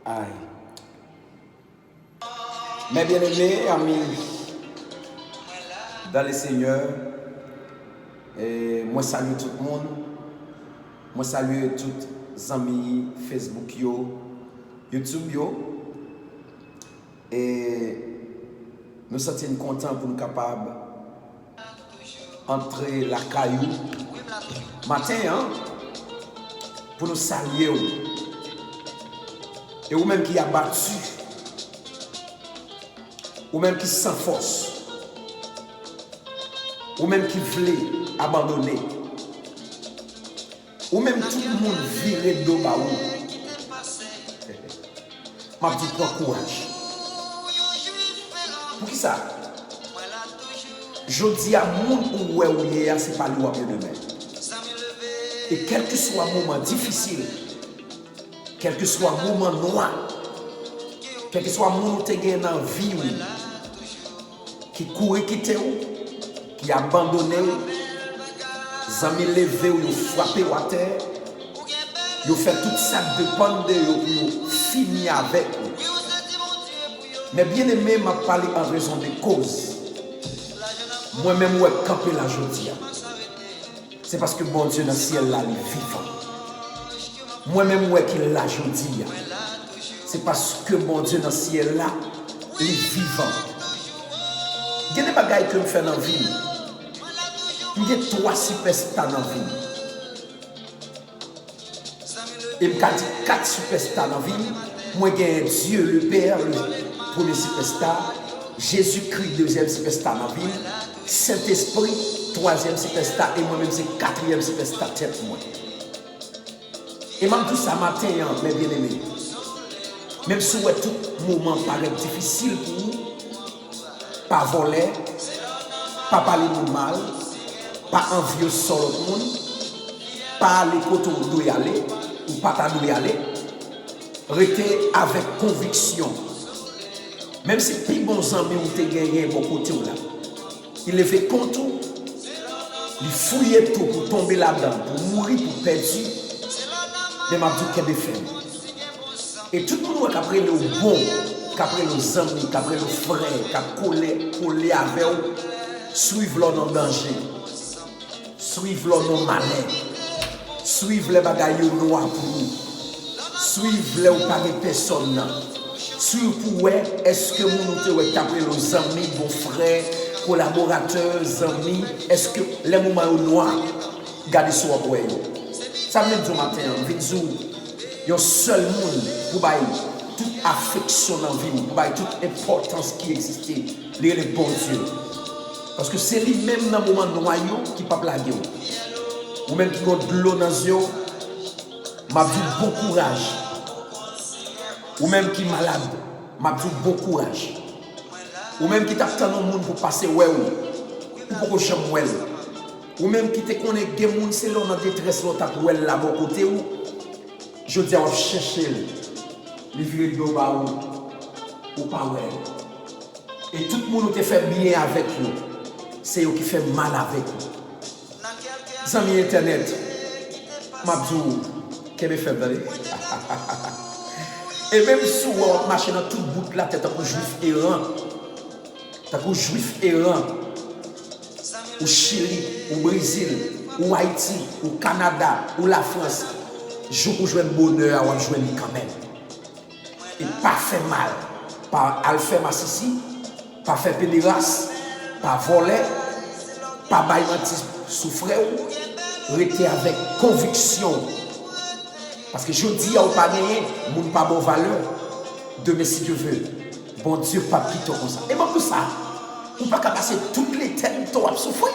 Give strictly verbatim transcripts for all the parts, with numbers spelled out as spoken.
Ay. Mes bien-aimés, amis dans le Seigneur, e mwen salye tout moun. Mwen salye tout zanmi Facebook yo, YouTube yo. E nou santi n kontan pou nou kapab antre lakay ou maten an pou nou salye w. E ou menm ki abati, ou menm ki san fòs, ou menm ki vle abandone, ou menm tout moun vire do ba ou, m ap di pran kouraj. Poukisa? Jodi a, moun ou wè ou ye a, se pa li w ap ye demen. E kèlkeswa moman difisil, kèlkeswa moman nwa, kèlkeswa moun ou te gen nan vi w ki kouri kite w, ki abandone w, zanmi leve w, yo frape w atè, yo fè tout sa k depann de yo pou yo fini avèk ou. Mes bien-aimés, m ap pale an rezon de koz. Mwen menm, m wè kanpe la jodi a. Se paske Bondye nan syèl la, li vivan. Mwen menm, m wè ki la jodi a. Se paske Bondye nan syèl la, li vivan. Gen de bagay ke m fè nan vi m. M gen twa sipèsta nan vi m. E m ka di kat sipèsta nan vi m. Mwen gen Dieu le Père, le premye sipèsta, Jezikri, dezyèm sipèsta nan vi m, Sentespri, twazyèm sipèsta, e mwen menm se katriyèm sipèsta tèt mwen. E m ap di w sa maten an, mes bien-aimés, menm si w wè tout moman parèt difisil pou ou, pa vòlè, pa pale moun mal, pa anvye sò lòt moun, pa ale kote w dwe ale, ou pa ta dwe ale. Rete avèk konviksyon. Menm si pi bon zanmi w te genyen bò kote w la, li leve kont ou, li fouye tou pou tonbe ladan, pou mouri, pou pèdi, men m ap di w kenbe fèm. E tout moun ou wè k ap rele w bon, k ap rele w zanmi, k ap rele w frè, k ap kole, kole avè w, swiv lè w nan danje. Swiv lè w nan malè. Swiv lè bagay yo nwa pou ou. Swiv lè ou pa gen pèsòn nan. Swiv pou wè èske moun ou te wè k t ap rele w zanmi, bon frè, kolaboratè, zanmi, èske lè moman yo nwa, gade si w ap wè yo. Sa m vin di w maten an, m vin di w yon sèl moun pou bay tout afeksyon nan vi w, pou bay tout enpòtans ki egziste, li rele Bondye. Paske se li menm nan moman nwa yo ki p ap lage w. Ou menm ki gen dlo nan zye w, m ap di w bon kouraj. Ou menm ki malad, m ap di w bon kouraj. Ou menm ki t ap tann yon moun pou pase wè w, ou poko janm wè l. Ou menm ki te konnen gen moun se lè w nan detrès lè w t ap wè l la bò kote w, jodi a w ap chèche l, li vire do ba ou, ou pa wè l. E tout moun ou te fè byen avèk yo, se yo ki fè mal avèk ou. Zanmi entènèt, m ap di w, kenbe fèm, tande. E menm si w wè w ap mache nan tout bout latè tankou jwif eran, tankou jwif eran, ou Chili, ou Brezil, ou Ayiti, ou Kanada, ou Lafrans, jou pou jwenn bonè a, w ap jwenn li kanmenm. E pa fè mal, pa al fè masisi, pa fè pederas, pa vòlè, pa bay manti sou frè w, rete avèk konviksyon w. Paske jodi a ou pa genyen, moun pa ba w valè, demen si Dye ve, Bondye p ap kite w konsa. E m ap di w sa, ou pa ka pase tout letènite w ap soufri.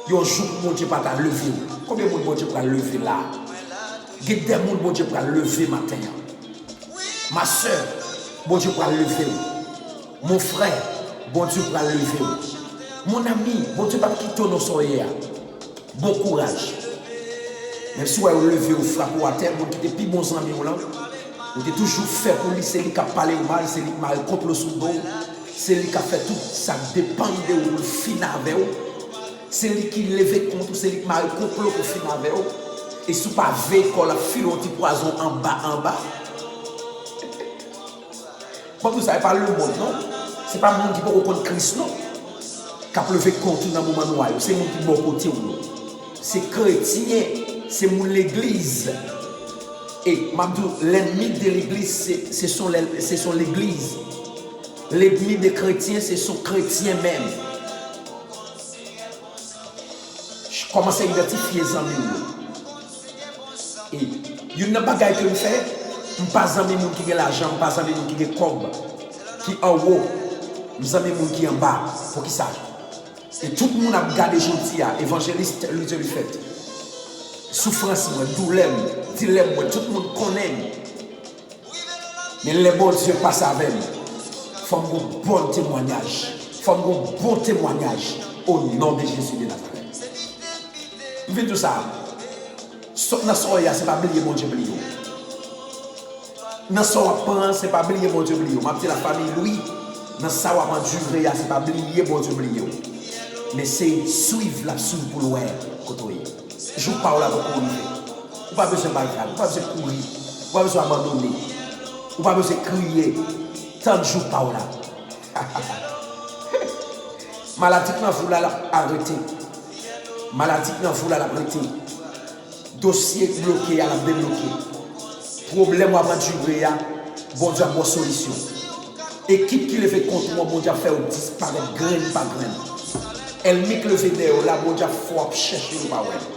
Yon jou pou Bondye pa ta leve w. Konbyen moun Bondye pral leve la? Gen de moun Bondye pral leve maten an. Ma sè, Bondye pral leve w. Mon frè, Bondye pral leve w. Mon ami, Bondye p ap kite w nan sa w ye a. Bon kouraj. Menm si w wè yo leve w, frape w atè, moun ki te pi bon zanmi w lan, ou te toujou fè pou li, se li k ap pale w mal, se li k mare konplo sou do w, se li k ap fè tout sa k depann de ou pou l fin avè w. Se li ki leve kont ou, se li k mare konplo pou fin avè w. E si w pa veye kò w, l ap file yon ti pwazon anba anba. Ban m di w sa, e pa lemonn non. Se pa moun ki poko konn Kris non k ap leve kont ou nan moman nwa yo. Se moun ki bò kote w yo. Se kretyen, se moun legliz. E m ap di w, lènmi de legliz, se, se son lè-, se son legliz. Lènmi de kretyen, se son kretyen menm. Kòmanse idantifye zanmi w yo. E youn nan bagay ke m fè, m pa zanmi moun ki gen lajan, m pa zanmi moun ki gen kòb, ki anwo. M zanmi moun ki anba. Poukisa? E tout moun ap gade jodi a, evanjelis Louis Elifet. Soufrans mwen, doulè m, dilèm mwen, tout moun konnen m. Men lè Bondye pase avè m, fò m gon bon temwanyaj. Fò m gon bon temwanyaj o non de Jezi de Nazarèt. M vin di w sa, sot nan sa w ye a, se pa bliye Bondye bliye w. Nan sa w ap pran an, se pa bliye Bondye bliye w. M ap di lafanmi Louis, nan sa w ap andire a, se pa bliye Bondye bliye w. Men se swiv l ap swiv pou l wè kote w ye. Jou pa w la poko rive. Ou pa bezwen bay vag, ou pa bezwen kouri, ou pa bezwen abandone, ou pa bezwen kriye. Tann jou pa w la. Maladi k nan vi w la, l ap arete. Maladi k nan vi w la, l ap rete. Dosye k bloke a, l ap debloke. Pwoblèm w ap andire a, Bondye ap ba w solisyon. Ekip ki leve kont ou an, Bondye ap fè yo disparèt grenn pa grenn. Ènmi k leve dèyè w la, Bondye ap fè w ap chèche l ou pa wè l.